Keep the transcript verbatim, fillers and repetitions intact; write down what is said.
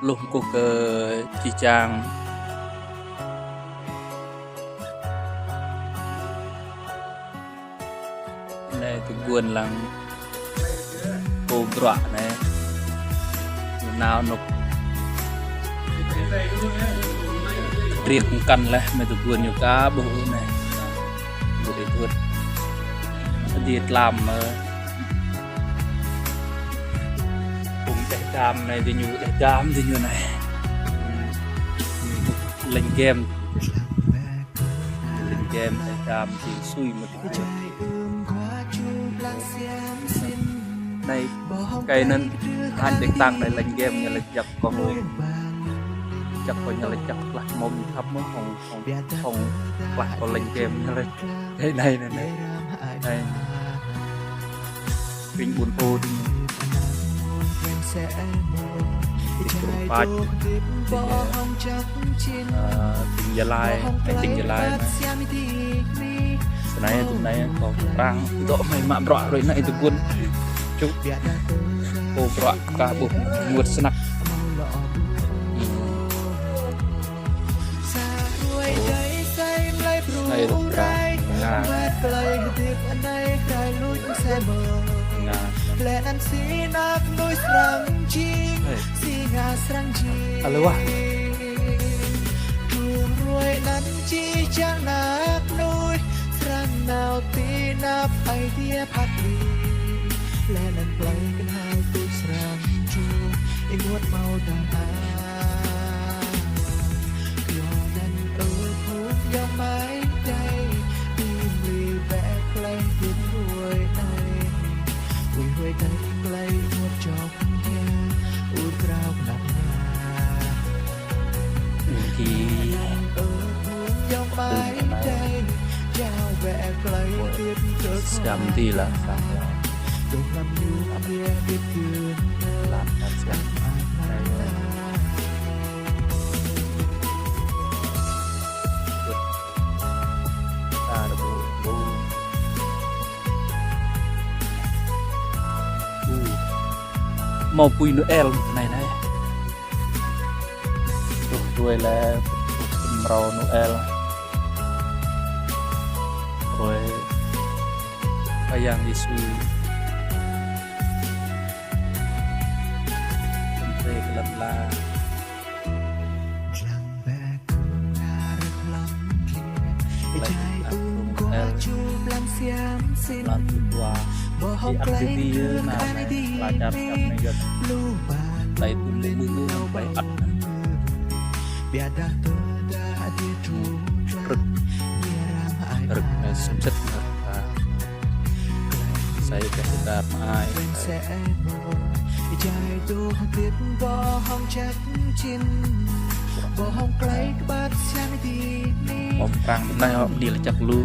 Luh kkuh kơ jih jang. Anei tơguôn lăng pô bruă anei. Nao anôk. Riêk mkăn leh, mei tơguôn ñu ka ƀuh anei. Ƀuh dih tuôt. Dih tlam, ơ. Phung đeh dam anei, diñu đeh dam diñu anei. Lêñ game. Lêñ game, đeh dam, diñu sui mơh. Anei, kei anăn, hăn đĭ ktang anei lêñ game, ñu lĕ jăk kơ hmei. Jăk kơ ñu lĕ jăk klah mông thăp mơh, hŏng, hŏng, hŏng klah kơ lêñ game ñu lĕ. Anei, anei, anei, anei. Anei. Krĭng ƀuôn Pô dih. Krĭng Krông Pač. Ơ, krĭng Gia Lai, krĭng Gia Lai anei. Snei, snei, kâo arăng dôk hmei mă bruă hruê anei tơguôn. Čŭ. Pô bruă ka ƀuh ênguôt snăk. Hmm. Anei lŏ prăng. Nga. Nga. Alo ah. Siam ti lah. Lam siam. Mâo pui Noel anei anei. Truh hruê leh, mrâo Noel. Hruê Khua Yang Yêsu. Hlăm hruê kơ lăn ala. Klei ăt Noel. Hlăm dua. Ti ăt ti ti na, klei čar čar anei yơh. Klei tŭ mơ̆ng mơ̆ng klei ăt. Rơ̆k. Rơ̆k, ơ, sĭt sĭt rơ̆k. Sa ih kơ hdar mă ai. Ƀơ̆ng prăng anei hŏ, mni lač jăk lu.